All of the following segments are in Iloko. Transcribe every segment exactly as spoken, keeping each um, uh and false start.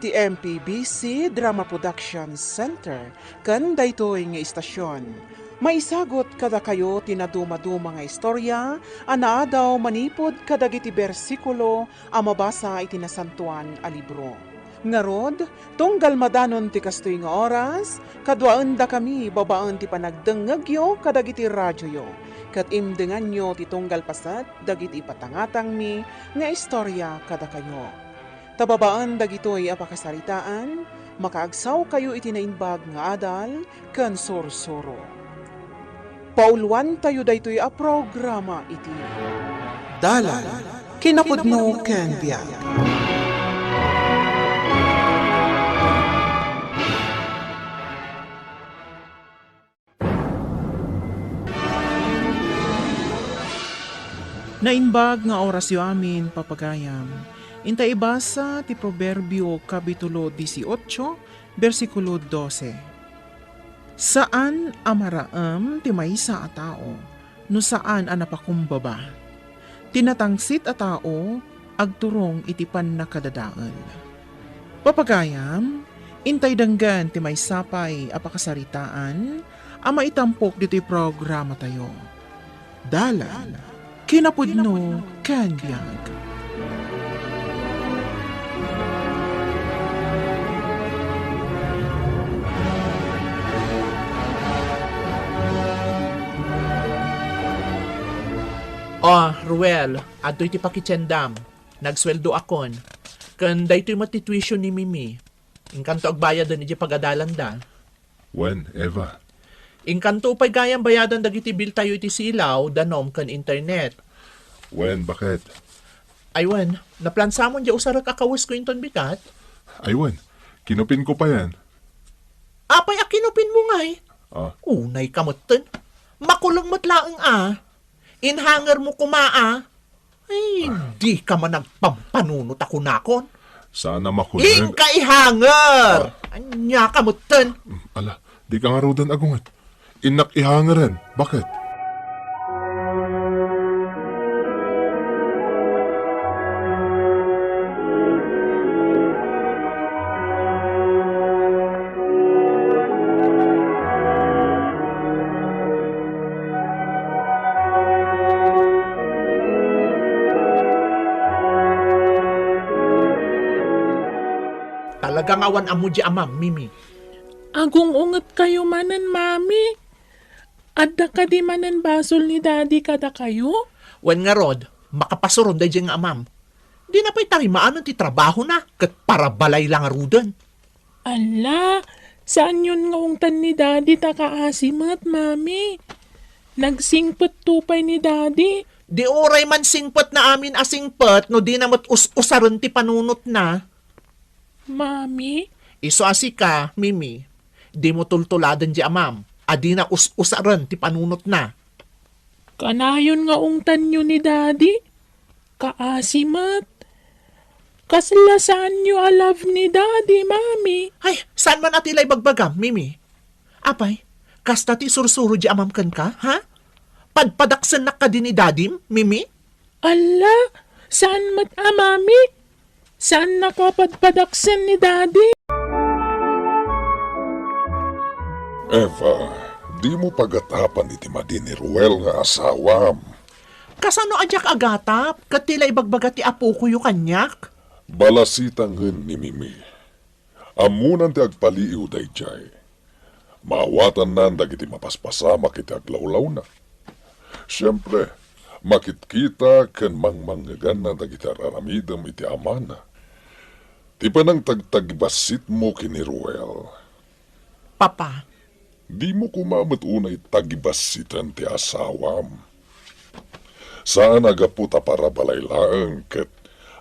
ti M P B C Drama Production Center ken daytoy nga istasyon. Maisagut kadakayo ti nadumaduma nga istorya a naadaw manipud kadagiti bersikulo a mabasa iti Nasantoan a Libro. Ngarud, tunggal madanon ti kastoy nga oras, kaduaendakami babaen ti panagdengngegyo kadagiti radioyo, ket imdenganyo ti tunggal paset dagiti ipatangatangmi nga istorya kadakayo. Ta babaen dagitoy a pakasaritaan, makaagsawkayo iti naimbag nga adal ken sursuro. Pauluantayo daytoy a programa iti Dalan, Kinapudno ken Biag. Naimbag nga orasyo amin, papagayam. Inta ibasa ti Proverbio, Kapitulo dieciocho, bersikulo doce. Saan a maraem ti maysa a tao no saan a napakumbaba. Ti natangsit a tao agturong iti pannakadadael. Papagayam, intay denggen ti maysa pay a pakasaritaan a maitampok ditoy programatayo. Dalan, Kinapudno, ken Biag. O, Ruel, adtoy ti pakitiendam. Nagsueldoakon. Ken daytoy met ti tuition ni Mimi. Inkanto agbayaden idiay pagadalanda. Wen, Eva. Inkanto pay gayam bayadan dagiti biltayo iti silaw, danum, ken internet. Wen, baket? Ay wen, naplansamon diay usarek a kawesko inton bigat? Ay wen, kinupinko payen. Apay a kinupinmo ngay? Ah. Unayka metten. Makuleng met laeng a. Inhangermo koma a. Ay, dika man agpampanunot a kunakon. Saan a makuleng. Inka ihanger! Ah. Aniaka metten. Mm, ala, dika ngaruden agunget. Innak ihangeren. Baket? Talaga nga awan ammo diay amam, Mimi. Agung-ungetkayo manen, Mami. Adda kadi manen basol ni Daddy kadakayo? Wen ngarud, makapasuron daydiay nga amam. Dina pay tarimaanen ti trabahona ket parabalay la ngaruden. Ala, saanyon nga ungtan ni Daddy ta kaasi met, Mami. Nagsingpetto pay ni Daddy. Di uray man singpetna amin a singpet no dina met us-usaren ti panunotna. Mami? Isu a sika, Mimi, dimo tultuladen diay amam a dina us-usaren ti panunotna. Kanayon nga ungtanyo ni Daddy? Kaasi met. Kasla saanyo a love ni Daddy, Mami. Ay, saan man a ti la ibagbagam, Mimi? Apay, kasta ti sursuro diay amam kenka, ha? Padpadaksennak kadi ni Dadim, Mimi? Ala, saan met a, Mami? Saannaka a padpadaksen ni Daddy? Eva, dimo pagatapan iti madi ni Ruel nga asawam. Kasano a diak agatap ket ti la ibagbaga ti apokoyo kaniak? Balasitangen ni Mimi. Ammonan ti agpaliiw daydiay. Maawatannan dagiti mapaspasamak iti aglawlawna. Siempre, makitkita ken mangmangngeganna dagiti ar-aramidem iti amana. Ti panangtagtagibassitmo ken ni Ruel. Papa. Dimo koma met unay tagibassiten ti asawam. Saan a gapu ta parabalay laeng ket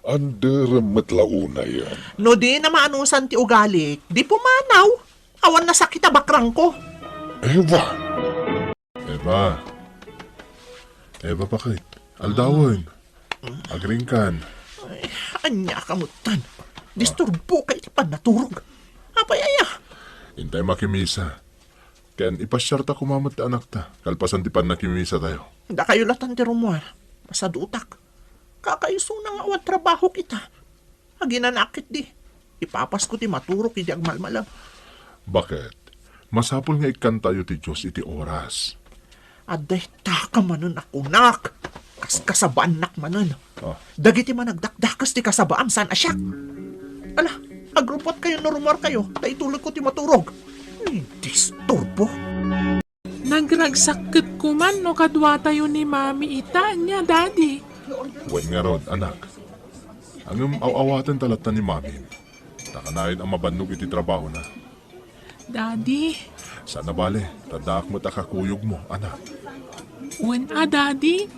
anderem met la unayen. No dina maanusan ti ugalik, di pumanaw. Awan nasakit a bakrangko. Eva! Eva! Eva, baket? Aldawen! Agringkan! Ay, ania ka metten? Disturbo ka iti pannaturog. Apay aya? Intay makimisa. Ken ipasiarta koma met ti anakta, kalpasan ti pannakimisa tayo. Dakayo latan ti rummuar. Masadutak. Kakaisuna nga awan trabahok ita. Aginanak ketdi. Ipapasko ti maturog iti agmalmalem. Baket? Masapul nga ikkantayo ti Dios iti oras. Adda itaka manen a kunak. Kaskasabaannak manen. Ah. Dagiti managdakdakes ti kasabaam, saan a siak. Ala, agrupotkayo no rummuarkayo, ta itulodko ti maturog. Ay, disturbo. Nagragsak ket kuman no kaduatayo ni Mami ita, ania, Daddy? Wen ngarud, anak. Ngem aw-awatenta latta ni Mami. Ta kanayon a mabannog iti trabahona. Daddy. Saan a bale, ta addaak met a kakuyogmo, anak. Wen a, Daddy.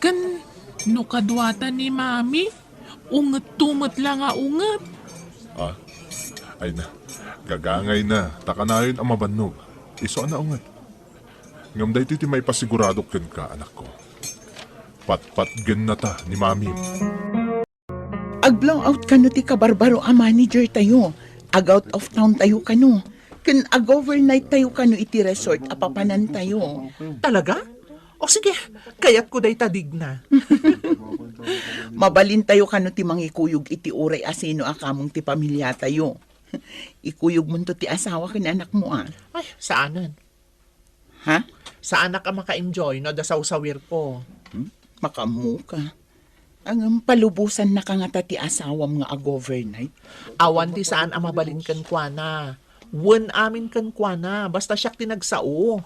Ken no kaduata ni Mami, ungetto met la nga unget. Ah? Ay na, gagangayna, ta kanayon a mabannog. Isu a naunget. Ngem daytoy ti maipasiguradok kenka, anakko. Patpatgennata ni Mami. Ag-blow out kano ti kabarbaro a manager tayo. Ag-out of town tayo kano. Ken ag-overnight tayo kano iti resort a papanantayo. Talaga? O sige, kayatko dayta, Digna. Mabalintayo kano ti mangikuyog iti uray a sino a kameng ti pamiliatayo. Ikuyogmonto ti asawa ken anakmo, a. Ay, saanen. Ha? Saanak a maka-enjoy no adda sawsawirko. Hmm? Makaammoka. Ngem palubosannaka ngata ti asawam nga ag-overnight? Awan ti saan a mabalin kenkuana. Wen amin kenkuana, basta siak ti nagsao.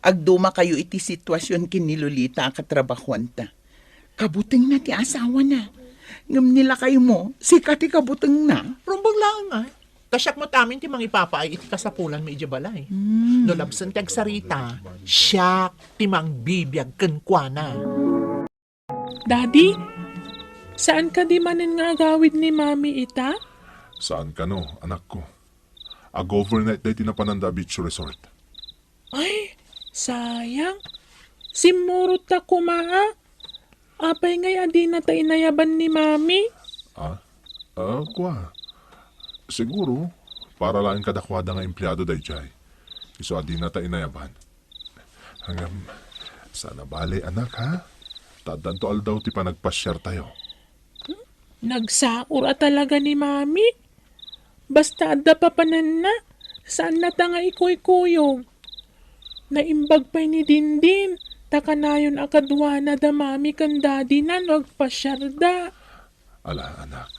Agdumakayo iti situasion ken ni Lolita a katrabahuanta. Kabutengna ti asawana. Ngem ni lakaymo, sika ti kabutengna. Rumbeng laeng, a. Ta siak met amin ti mangipapaay iti kasapulanmi idiay balay. Hmm. No labsen ti agsarita, siak ti mangbibiag kenkuana. Daddy, saan kadi manen nga agawid ni Mami ita? Saan kano, anakko. Ag-overnight daytoy napananda a beach resort. Ay, sayang. Simmurot ta koma, a. Apay ngay a dinata inayaban ni Mami? Ah? Ah, kua. Siguro, para laeng kadakuada nga empleado daydiay. Isu a dinata inayaban. Ngem, saan a bale, anak, ha? Ta addanto aldaw ti panagpasiartayo. Hmm? Nagsaor a talaga ni Mami. Basta adda papananna, saannata nga ikuykuyog. Naimbag pay ni Dindin, ta kanayon a kaduana da Mami ken Daddy-na no agpasiarda. Ala, anak.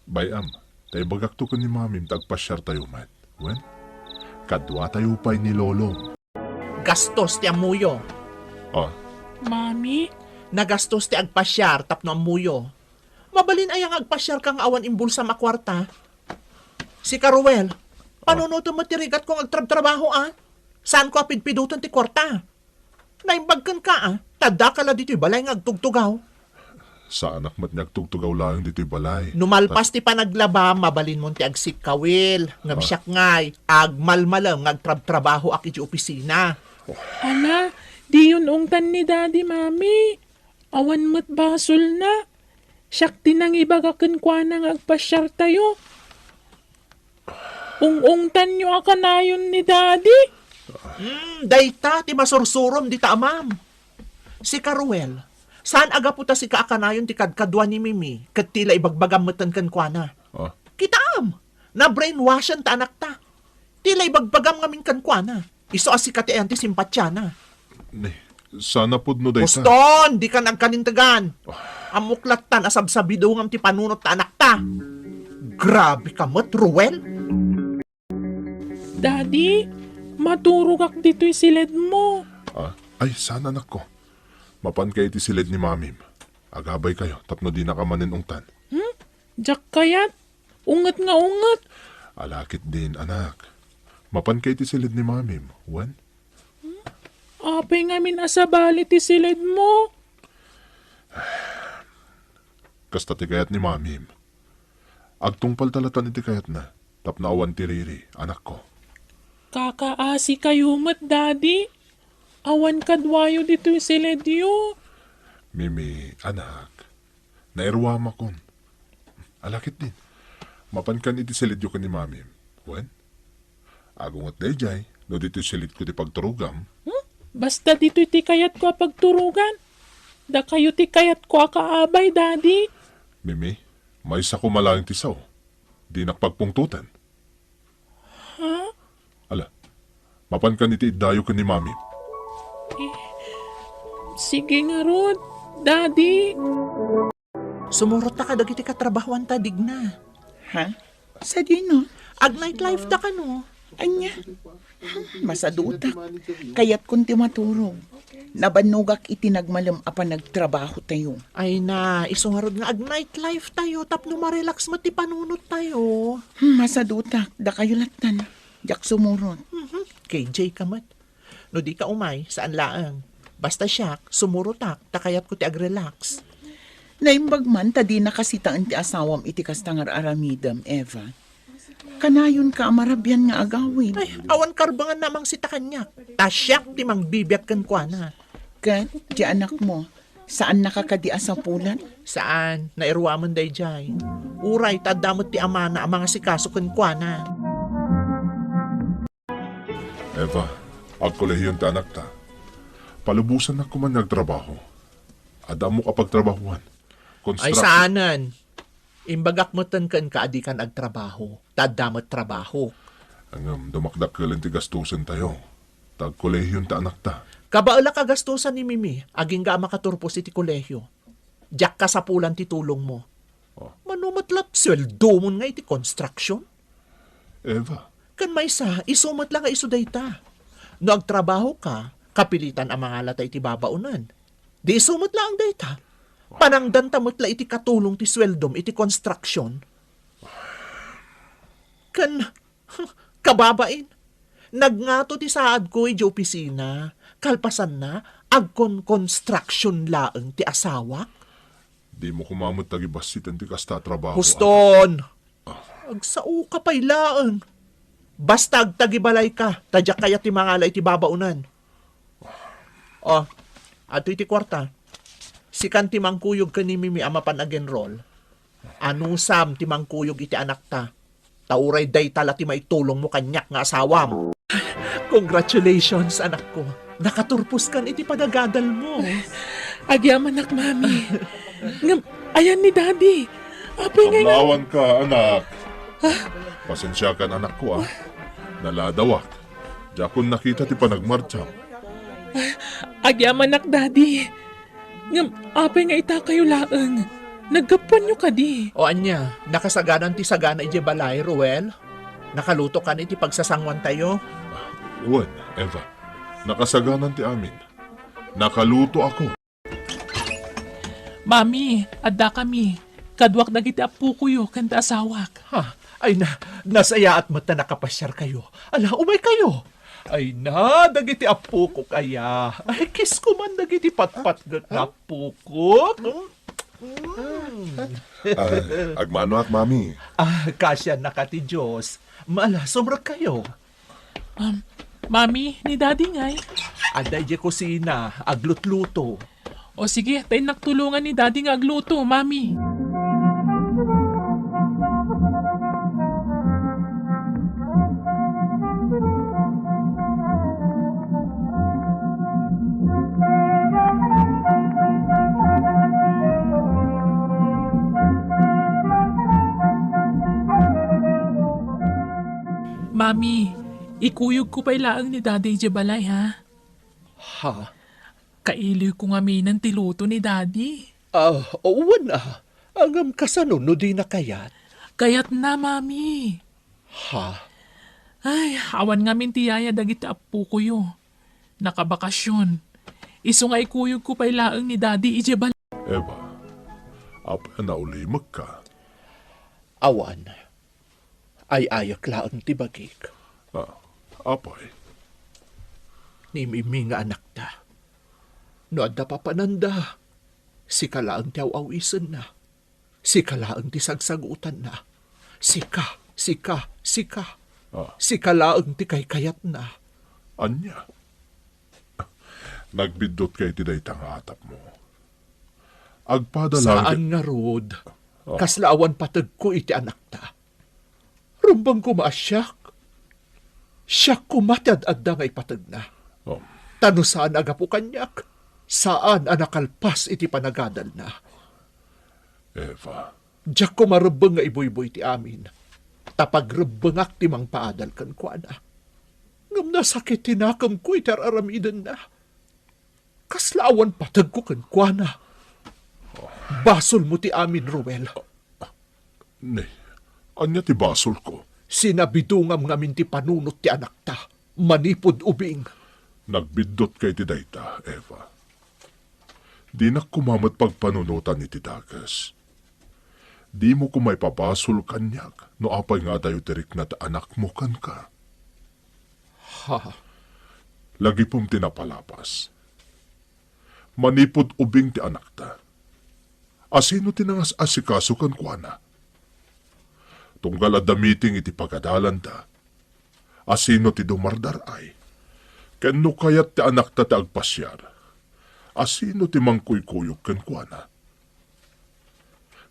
Bay-am, ta ibagakto ken ni Mamim ta agpasiartayo met. Wen, kaduatayo pay ni Lolom. Gastos ti ammoyo. Ah? Mami? Nagastos ti agpasiar tapno ammoyo. Mabalin aya nga agpasiarka nga awan imbulsam a kuarta? Sika, Ruel, panunotem met ti rigatko nga agtrabtrabaho, a? Saanko a pidpidoten ti kuarta. Naimbag kenka, a? Ta addaka la ditoy balay nga agtugtugaw. Saanak met nga agtugtugaw laeng ditoy balay. No malpas ti panaglabam, mabalinmon ti agsikkawil. Ngem siak ngay, agmalmalem nga agtrabtrabahoak iti opisina. Ala, diyon ungtan ni Daddy, Mami. Awan met basolna. Siak ti nangibaga kenkuana nga agpasiartayo. Ung-ungtanyo a kanayon ni Daddy. Hmm, dayta ti masursurom dita amam. Sika, Ruel, saan a gapu ta sika a kanayon ti kadkadua ni Mimi, ket ti la ibagbagam metten kenkuana. Ah? Kitaem, na-brainwashen ta anakta. Ti la ibagbagam ngamin kenkuana. Isu a sika ti ayan ti simpatiana. Ni, sana pudno dayta. Boston, dika agkanintegan. Ammok lattan a sabsabidongam ti panunot ta anakta. Grabe ka met, Ruel. Daddy, maturogak ditoy siledmo. Ah? Ay, sana, anakko. Mapanka iti siled ni Mamim. Agabay kayo, tapno dinaka manen ungtan. Hmm? Diak kayat. Unget nga unget. Ala ketdin, anak. Mapanka iti siled ni Mamim, wen? Hmm? Apay ngamin a sabali ti siledmo? Kasta ti kayat ni Mamim. Agtungpal ta latan iti kayatna, tapno awan ti riri, anakko. Kakaasi kayo met, Daddy. Awan kaduayo ditoy siledyo. Mimi, anak, nairuamakon. Ala ketdin, mapankan iti siledyo ken ni Mamim. Wen? Agunget daydiay, no ditoy siledko ti pagturogam. Hmm? Basta ditoy ti kayatko a pagturogan. Dakayo ti kayatko a kaabay, Daddy. Mimi, Maysa koma laeng ti sao. Dinak pagpungtoten. Ha? Ala, mapankan iti iddayo ken ni Mami. Eh, sige ngarud, Daddy. Sumurot ta kadagiti katrabahoan ta, Digna. Ha? Sadino? Ag-nightlife ta kano? Ania? Hmm, masadutak. Kayatkon ti maturog. Nabannogak iti nagmalem a panagtrabahotayo. Ay na, isu ngarud nga ag-nightlife tayo tapno ma-relax met ti panunottayo. Hmm, masadutak. Dakayo lattan. Diak sumurot. Mhm. K J ka met. No di ka umay, saan laeng. Basta siak, sumurotak, ta kayatko ti ag-relax. Naimbag man ta dina kasitaen ti asawam iti kasta nga ar-aramidem, Eva. Kanayonka a marabian nga agawid. Ay, awan karbenganna a mangsita kaniak. Ta siak ti mangbibiag kenkuana. Ket, ti anakmo, saannaka kadi a sapulan? Saan, nairuamen daydiay. Uray, ta adda met ti amana a mangasikaso kenkuana. Eva, agkolehiyon ti anakta. Palubosannak koma nga agtrabaho. Adda ammok a pagtrabahoan. Ay, construction. Saanen. Imbagak metten kenka a dikan agtrabaho. Ta adda met trabahok. Ngem, dumakdakkelen ti gastosentayo. Ta agkolehiyon ti anakta. Kabaelak a gastosan ni Mimi, agingga a makaturpos iti kolehio. Diak kasapulan ti tulongmo. Oh. Mano met la sueldomon nga iti construction? Eva. Ken maysa, isu met la nga isu dayta. No agtrabahoka, kapilitan a mangalata iti babaonen. Di isu met laeng dayta. Panangdanta met la iti katulong ti sueldom iti construction. Ken, kababain, nagngato ti saadko idiay opisina. Kalpasanna, agkon-construction laeng ti asawak. Dimo koma met tagibassiten ti kasta a trabaho. Huston! Agsaoka pay laeng. Basta agtagibalayka, ta diak kayat ti mangala iti babaonen. Oh, adtoy ti kuarta. Sikan ti mangkuyog ken ni Mimi a mapan ag-enroll. Anusam ti mangkuyog iti anakta. Ta uray dayta la ti maitulongmo kaniak nga asawam. Congratulations, anakko. Nakaturposkan iti panagadalmo. Agyamanak, Mami. Ngem, ayan ni Daddy. Apay nga Kamlawanka, anak. Pasensiakan, anakko, a. Naladawak. Diakon nakita ti panagmartiam. Agyamanak, Daddy. Ngem, apay nga itakayo laeng? Naggapuanyo kadi? O ania, nakasaganan ti sagana idiay balay, Ruel? Nakalutokan iti pagsasanguantayo? Wen, Eva. Nakasaganan ti amin. Nakalutoakon. Mami, addakami. Kaduak dagiti appokoyo ken ti asawak. Ha? Ay na, nasayaat met ta nakapasiarkayo. Ala, umaykayo. Ay na, dagiti appokok aya. Ay, kisko man dagiti patpatgek nga appokok. Mm. Ah, agmanoak, Mami. Ah, kasiannaka ti Dios. Ala, sumrekkayo. Um, Mami, ni Daddy ngay? Adda idiay kusina, aglutluto. O sige, ta innak tulongan ni Daddy nga agluto, Mami. Mami, ikuyogko pay laeng ni Daddy idiay balay, ha? Ha? Kailoyko ngaminen ti luto ni Daddy. Ah, wen, ah. Ngem kasano no dina kayat? Kayatna, Mami. Ha? Ay, awan ngamin ti yaya dagiti appokoyo. Nakabakasyon. Isu nga ikuyogko pay laeng ni Daddy idiay bal- Eva, apay a naulimekka? Awan. Ay-ayek laeng ti bagik. Ah, apay? Ni Mimi nga anakta. No adda papananda, sika laeng ti aw-awisenna. Sika laeng ti sagsagutanna. Sika, sika, sika. Ah. Sika laeng ti kaykayatna. Ania? Nagbiddutka iti dayta nga atapmo. Agpada laeng ti Saan ngarud. Ah. Kasla awan pategko iti anakta. Rumbeng koma a siak. Siak koma ti ad-adda nga ipategna. Oh. Ta no saan a gapu kaniak, saan a nakalpas iti panagadalna. Eva, Diak koma rebbeng nga ibuybuy ti amin, ta pagrebbengak ti mangpaadal kenkuana. Ngem nasakit ti nakemko iti ar-aramidenna. Kasla awan pategko kenkuana. Basolmo ti amin, Ruel. Ni, ania ti basolko? Sinabidongam ngamin ti panunot ti anakta manipud ubing. Nagbiddutka iti dayta, Eva. Dinak koma met pagpanunotan iti dakes. Dimo koma ipabasol kaniak no apay nga adayo ti rikna ti anakmo kenka. Ha? Lagipem ti napalabas. Manipud ubing ti anakta, asino ti nangas-asikaso kenkuana? Tunggal adda meeting iti pagadalanda, asino ti dumardaray? Ken no kayat ti anakta ti agpasiar, asino ti mangkuykuyog kenkuana?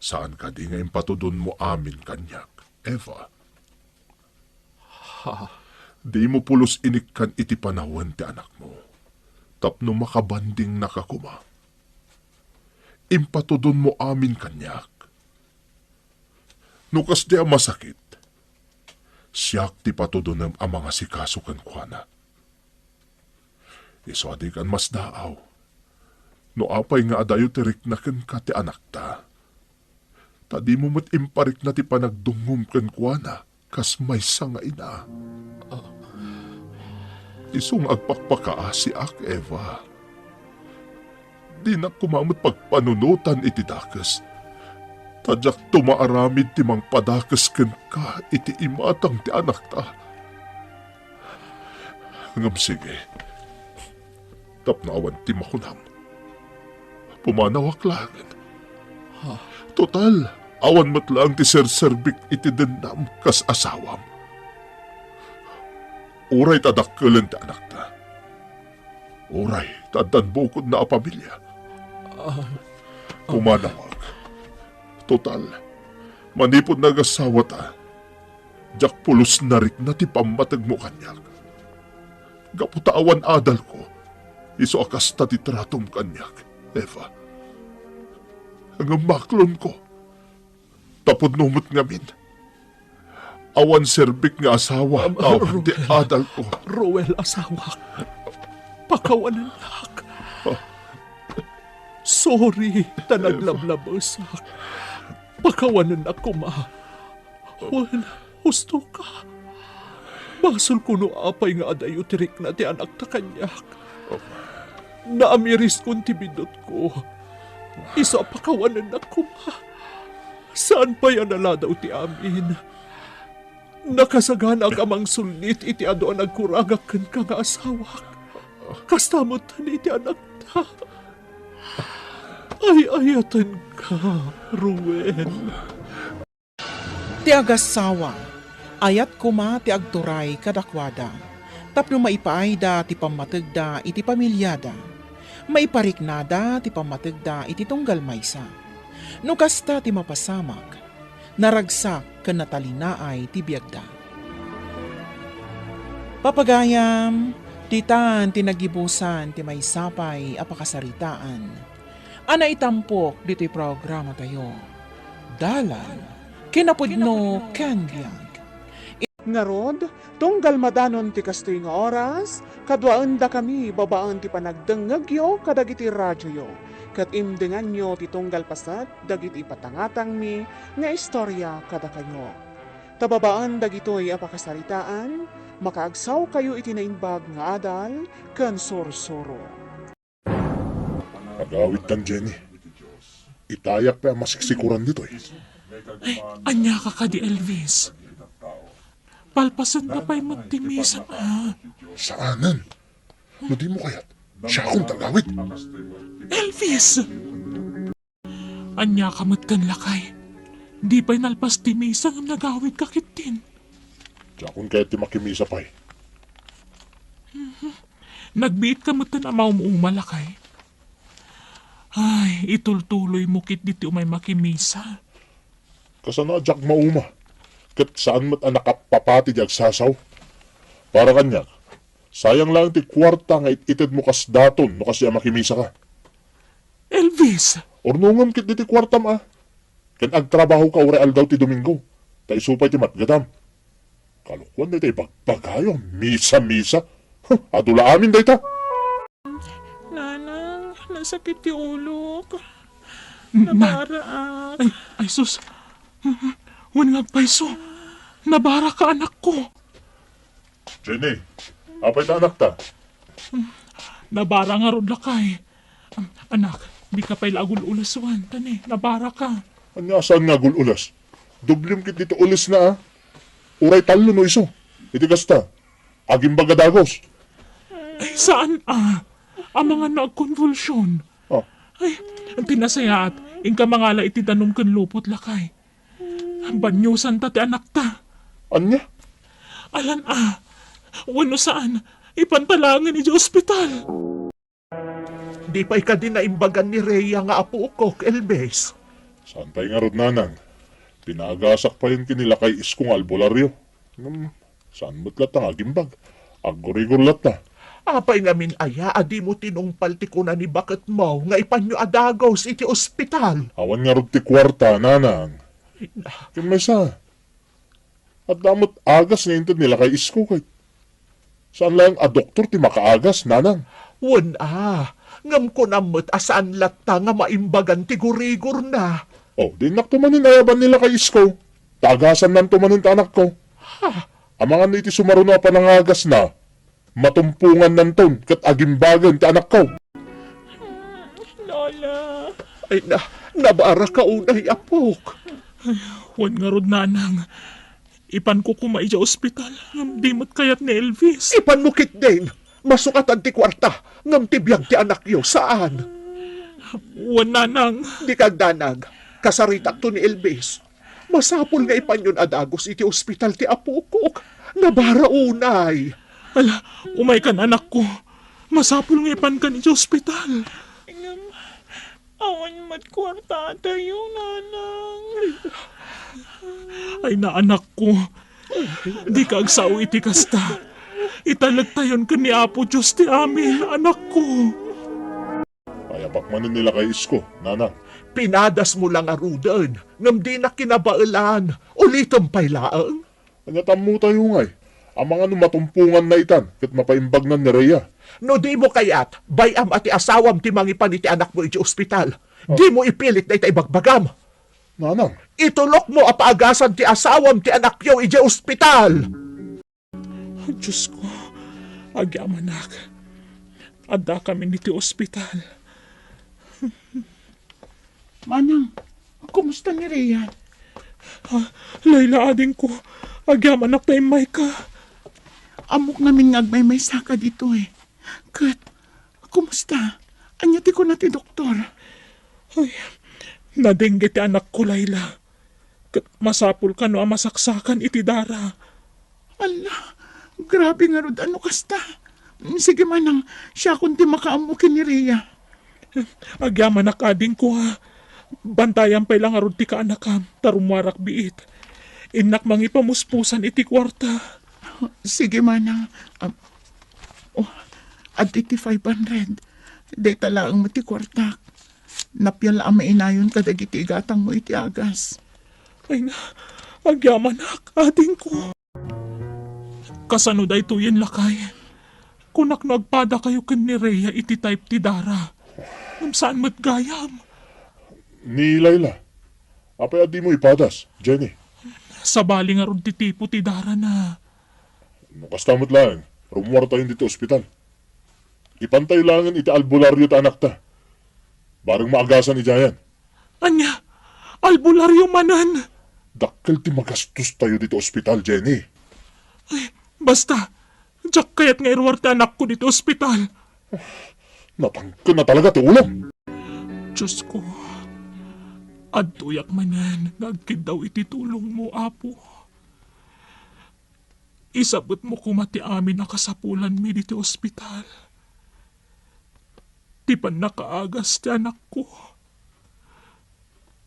Saan kadi nga impatudonmo amin kaniak, Eva? Ha? Dimo pulos inikkan iti panawen ti anakmo tapno makabandingnaka koma. Impatudonmo amin kaniak. No kasdi a masakit, siak ti patudonem a mangasikaso kenkuana. Isu a dikan masdaaw no apay nga adayo ti rikna kenka ti anakta. Ta dimo met imparikna ti panagdungngom kenkuana kas maysa nga ina. Isu nga agpakpakaasiak, Eva. Dinak koma met pagpanunotan iti dakes, ta diakto maaramid ti mangpadakes kenka iti imatang ti anakta. Ngem sige, tapno awan ti makunam, pumanawak laengen. Ha? Total, awan met laeng ti serserbik iti dennam kas asawam. Uray ta dakkelen ti anakta, uray ta addan bukodna a pamilia. Ah, ah. Pumanawak. Total, manipud nagasawata, diak pulos narikna ti pammategmo kaniak. Gapu ta awan adalko, isu a kasta ti tratom kaniak, Eva. Ngem maklonko. Ta pudno met ngamin, awan serbik nga asawa. Am, ta awan ti Ruel. Adalko. Ruel, asawak. Pakawanennak. Ah. Sorry ta naglablabesak. Pakawanennak koma. Wen, husto ka. Basolko no apay nga adayo ti rikna ti anakta kaniak. Naamiriskon ti biddutko. Isu a pakawanennak koma. Saan pay a naladaw ti amin. Nakasaganaak a mangsullit iti adu a nagkurangak kenka nga asawak. Kasta met iti anakta. Ay-ayatenka, Ruel. Ti agassawa, ayat koma ti agturay kadakuada tapno maipaayda ti pammategda iti pamiliada, maipariknada ti pammategda iti tunggal maysa. No kasta ti mapasamak, naragsak ken natalinaay ti biagda. Papagayam, ditan ti naggibusan ti maysa pay a pakasaritaan a naitampok ditoy programatayo, Dalan, Kinapudno, ken Biag. Ngarud, tunggal madanon ti kastoy nga oras, kaduaendakami babaen ti panagdengngegyo kadagiti radioyo, ket imdenganyo ti tunggal paset dagiti ipatangatangmi nga istorya kadakayo. Ta babaen dagitoy a pakasaritaan, makaagsawkayo iti naimbag nga adal ken sursuro. Agawidtan, Jenny. Itayak pay a masiksikuran ditoy. Ay, ania ka kadi, Elvis? Palpasenna pay met ti misa, a. Saanen. No dimo kayat, siakon ti agawid. Elvis! Ania ka met ken lakay? Di pay nalpas ti misa ngem nagawid ka ketdin. Diakon kayat ti makimisa pay. Mhm. Nagbiit ka met ken a maum-uma, lakay. Ay, itultuloy mo ketdi ti umay makimisa. Kasano a diak mauma? Ket saan met a nakapapati di agsasaw? Para kaniak, sayang laeng ti kuarta nga it-ited mo kas daton no kasdi a makimisa ka. Elvis! Urnongem ketdi ti kuartam, a. Ken agtrabahoka uray aldaw ti Domingo, ta isu pay ti matgadam. Kalokuan dayta ibagbagayo, misa-misa. Huh, adu la amin dayta. Nanang, nasakit ti ulok. Na- Nabaraak. Ay, ay, sus. Wen nga agpayso. Nabaraka, anakko. Jenny, apay ta anakta? Nabara ngarud, lakay. Anak, dika pay la agul-ules wen, ta ni, nabaraka. Ania a saan nga agul-ules? Doblem ketdi ti ulesna, a. Uray tallo no isu. Iti kasta, agimbag a dagus. Ay, saan, a. Amangan no agkonvulsion. Ah. Ay, ti nasayaat, inka mangala iti danum ken lupot, lakay. Baniosanta ti anakta. Ania? Alan, a. Wenno saan, ipanta laengen idiay ospital. Di pay kadi naimbagan ni Rhea nga apokok, Elvis? Saan pay ngarud, nanang. Pinaagasak payen ken ni lakay Isko nga albularyo. Ngem, saan met latta nga agimbag. Aggurigor latta. Apay ngamin aya a dimo tinungpal ti kuna ni baketmo nga ipanyo a dagus iti ospital? Awan ngarud ti kuarta, nanang. Ken maysa, adda met agas nga inted ni lakay Isko ket saan laeng a doktor ti makaagas, nanang. Wen a, ngem kunam met a saan latta nga maimbagan ti gurigorna. O, di innakto manen ayaban ni lakay Isko. Ta agasannanto manen ti anakko. Ha? Amangan no iti sumaruno a panangagasna, matumpongannanton ket agimbagen ti anakko. Lola. Ay na, nabaraka unay, apok. Ay, wen ngarud, nanang. Ipanko koma idiay ospital, ngem di met kayat ni Elvis. Ipanmo ketdin. Masukatan ti kuarta, ngem ti biag ti anakyo, saan? Wen, nanang. Dika agdanag. Kasaritakto ni Elvis. Masapul nga ipanyon a dagus iti ospital ti apokok. Nabara unay. Ala, umaykan, anakko. Masapul nga ipankan iti ospital. Ngem, awan met kuartatayo, nanang. Ay na, anakko. Dika agsao iti kasta. Italektayon ken ni Apo Dios ti amin, anakko. Ayapak manen ni lakay Isko, nanang. Pinadasmo la ngaruden, ngem dina kinabaelan. Ulitem pay laeng. Ania, tammotayo ngay. Amangan no matumponganna itan ket mapaimbagnan ni Rhea. No dimo kayat, bay-am a ti asawam ti mangipan iti anakmo idiay ospital. Ah. Dimo ipilit dayta ibagbagam. Nanang. Itulokmo a paagasan ti asawam ti anakyo idiay ospital. Diosko, agyamanak. Addakamin iti ospital. Manang, kumusta ni Rhea? Ah, Layla, adingko, agyamanak ta immayka. Ammok ngamin nga agmaymaysaka ditoy. Ket, kumusta? Ania ti kuna ti doktor? Ay, nadengge ti anakko, Layla. Ket masapul kano a masaksakan iti dara. Alla, grabe ngarud a no kasta. Sige manang, siakon ti makaammo ken ni Rhea. Agyamanak, adingko, ha. Bantayan pay la ngarud ti kaanakam, ta rummuarak biit. Innak mangipamuspusan iti kuarta. Sige manang. Ah, oh, adda iti five hundred. Dayta laeng met ti kuartak. Nappian la a mainayon kadagiti igatangmo iti agas. Ay na, agyamanak, adingko. Kasano daytoyen, lakay? Kunak no agpadakayo ken ni Rhea iti type ti dara. Ngem saan met gayam. Ni Layla, apay a dimo ipadas, Jenny? Sabali ngarud ti tipo ti darana. No kasta met laeng, rummuartayon ditoy ospital. Ipantayo laengen iti albularyo ti anakta. Bareng maagasan idiayen. Ania? Albularyo manen? Dakkel ti magastostayo ditoy ospital, Jenny. Ay, basta, diak kayat nga iruar ti anakko ditoy ospital. Natangken na talaga ti ulom. Diosko, adtoyak manen nga agkiddaw iti tulongmo, Apo. Isabetmo koma ti amin a kasapulanmi ditoy ospital. Ti pannakaagas ti anakko.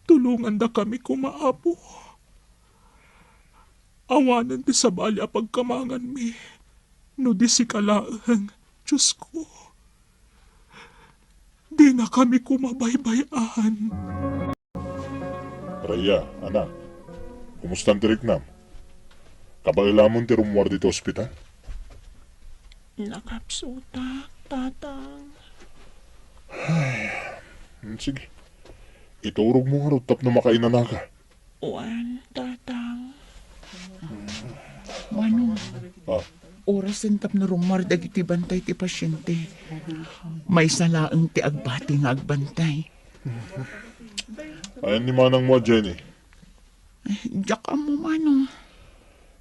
Tulongandakami koma, Apo. Awanen ti sabali a pagkamanganmi no di sika laeng, Diosko. Dinakami koma baybay-an. Rhea, anak, kumustan ti riknam? Kabaelamon ti rummuar ditoy ospital? Nakapsutak, Tatang. Ay, mm, sige. Iturogmo ngarud tapno makainanaka. Wen, Tatang. Manong, ah, orasen tapno rummuar dagiti bantay ti pasyente. Maysa laeng ti agbati nga agbantay. Ayan ni manangmo a Jenny? Eh, diak ammo, Manong.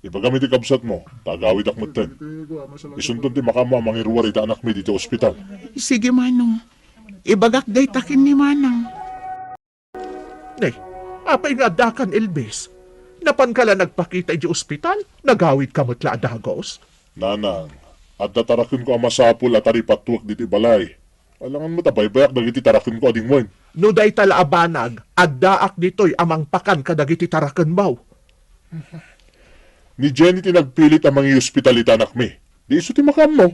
Ibagam iti kabsatmo, ta agawidak metten. Isunton ti makaammo a mangiruar iti anakmi ditoy ospital. Sige, Manong. Ibagak dayta ken ni Manang. Nay, apay nga addakan, Elvis? Napanka la nagpakita idiay ospital? Nagawidka met la a dagus? Nanang, adda tarakenko a masapul a taripattuek ditoy balay. Alangan met a baybayak dagiti tarakenko a dingwen. No dayta la a banag, addaak ditoy a mangpakan kadagiti tarakenmo. Ni Jenny ti nagpilit a mangihospital iti anakmi. Di isu ti makaammo.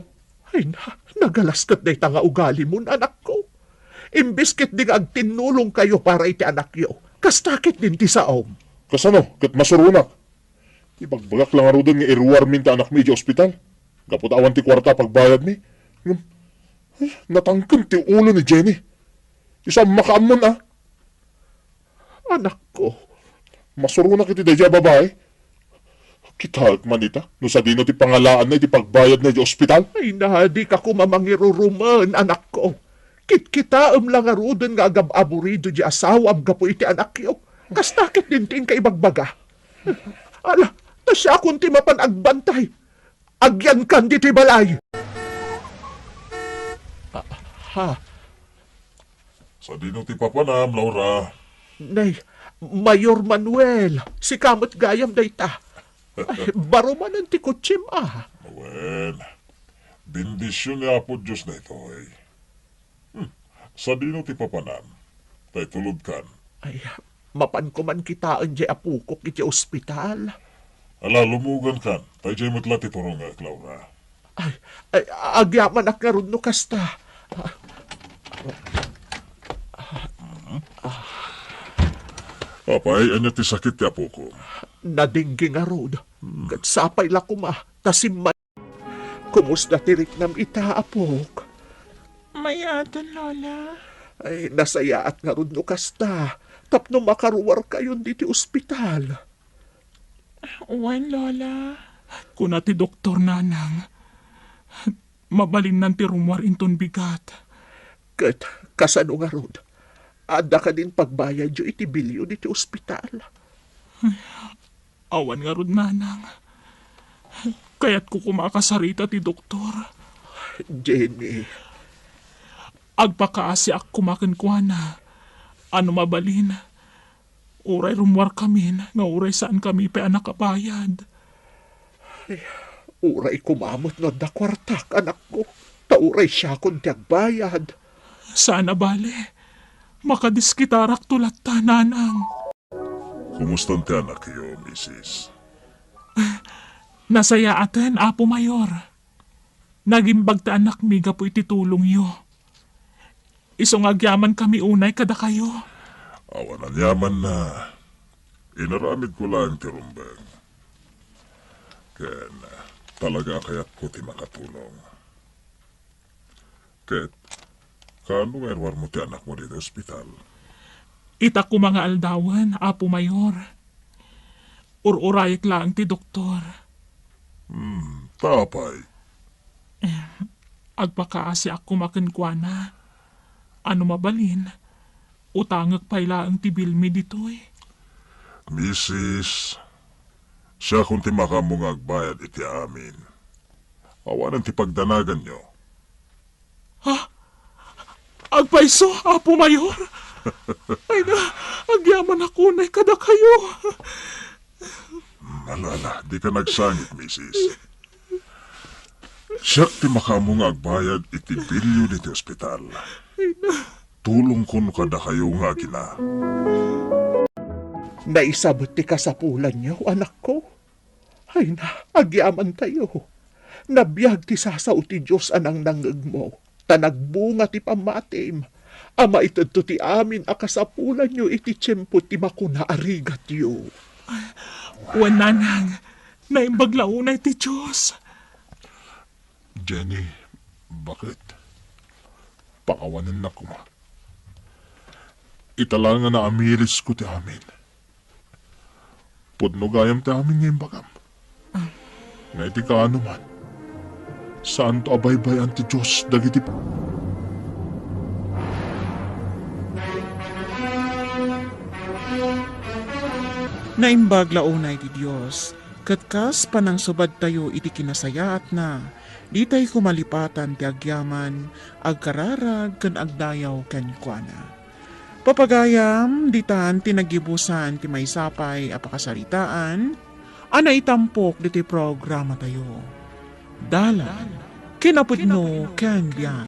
Ay na, nagalas ket dayta nga ugalimon, anakko. Imbes ketdi nga agtinnulongkayo para iti anakyo, kasta ketdin ti saom. Kasano? Ket masuronak. Ibagbagak la ngaruden nga iruarmi ti anakmi idiay ospital. Gapu ta awan ti kuarta a pagbayadmi. Ngem, ay, natangken ti ulo ni Jenny. Isu a makaammon, a. Anakko. Masuronak iti daydiay a babai. Kitaek man ita, no sadino ti pangalaanna iti pagbayadna idiay ospital. Ay na, dika koma mangirurumen, anakko. Kitkitaem la ngaruden nga agab-aburido diay asawam gapu iti anakyo. Kasta ketdin ti inka ibagbaga. Ala, ta siakon ti mapan agbantay. Agyankan ditoy balay. Ah, ha? Sadino ti papanam, Laura? Nay, Mayor Manuel, sika met gayam dayta. Ay, baro manen ti kotsem, a. Wen, bendision ni Apo Dios daytoy. Hmm, sadino ti papanam? Ta itulodkan. Ay, mapanko man kitaen diay apokok iti ospital. Ala, lumugankan, ta idiay met la ti turongek, Laura. Ay, ay, agyamanak ngarud no kasta. Apay, ania ti sakit ti apoko? Nadengge ngarud. Hmm. Ket sapay la koma, ta simma- Kumusta ti riknam ita, apok? Mayaaten, Lola. Ay, nasayaat ngarud no kasta, tapno makaruarkayon ditoy ospital. Wen, Lola. Kuna ti doktor, nanang, mabalinnan ti rummuar inton bigat. Ket kasano ngarud? Adda kadin pagbayadyo iti bilyo ditoy ospital? Awan ngarud, nanang. Kayatko koma a kasarita ti doktor. Jenny. Agpakaasiak koma kenkuana. A no mabalin, uray rummuarkamin nga uray saankami pay a nakabayad. Ay, uray koma met no adda kuartak, anakko, ta uray siakon ti agbayad. Saan a bale. Makadeskitarakto latta, nanang. Kumustan ti anakyo, misis? Nasayaaten, Apo Mayor. Nagimbag ti anakmi gapu iti tulongyo. Isu nga agyamankami unay kadakayo. Awan aniamanna. Inaramidko laeng ti rumbeng. Ken talaga a kayatko ti makatulong. Ket, kaano nga iruarmo ti anakmo ditoy ospital? Ita koma nga aldawen, Apo Mayor. Ur-urayek laeng ti doktor. Hmm, ta apay? Eh, agpakaasiak koma kenkuana. A no mabalin, utangek pay laeng ti bilmi ditoy. Misis, siakon ti makaammo nga agbayad iti amin. Awanen ti pagdanaganyo. Ha? Agpayso, Apo Mayor? Ay na, agyamanak unay kadakayo. Ala, ala, dika nagsangit, misis. Siak ti makaammo nga agbayad iti bilyo ditoy ospital. Tulongko no kadakayo nga agina. Naisabet ti kasapulanyo, anakko. Ay na, agyamantayo. Nabiag ti sasao ti Dios a nangnangngegmo, ta nagbunga ti pammatim. a maitedto ti amin a kasapulanyo iti tiempo ti makuna a rigatyo. Wen, nanang, naimbag la unay ti Dios. Jenny, bakit? Pakawanennak koma. Ita la nga naamirisko ti amin. Pudno gayam ti amin nga imbagam. Nga iti kaano man, saanto a baybay-an ti Dios dagiti pa-, Naimbag la unay ti Dios, ket kas panangsubadtayo iti kinasayaatna, ditay koma lipatan ti agyaman, agkararag ken agdayaw kenkuana. Papagayam, ditan ti naggibusan ti maysa pay a pakasaritaan a naitampok ditoy programatayo. Dalan, kinapudno, ken biag.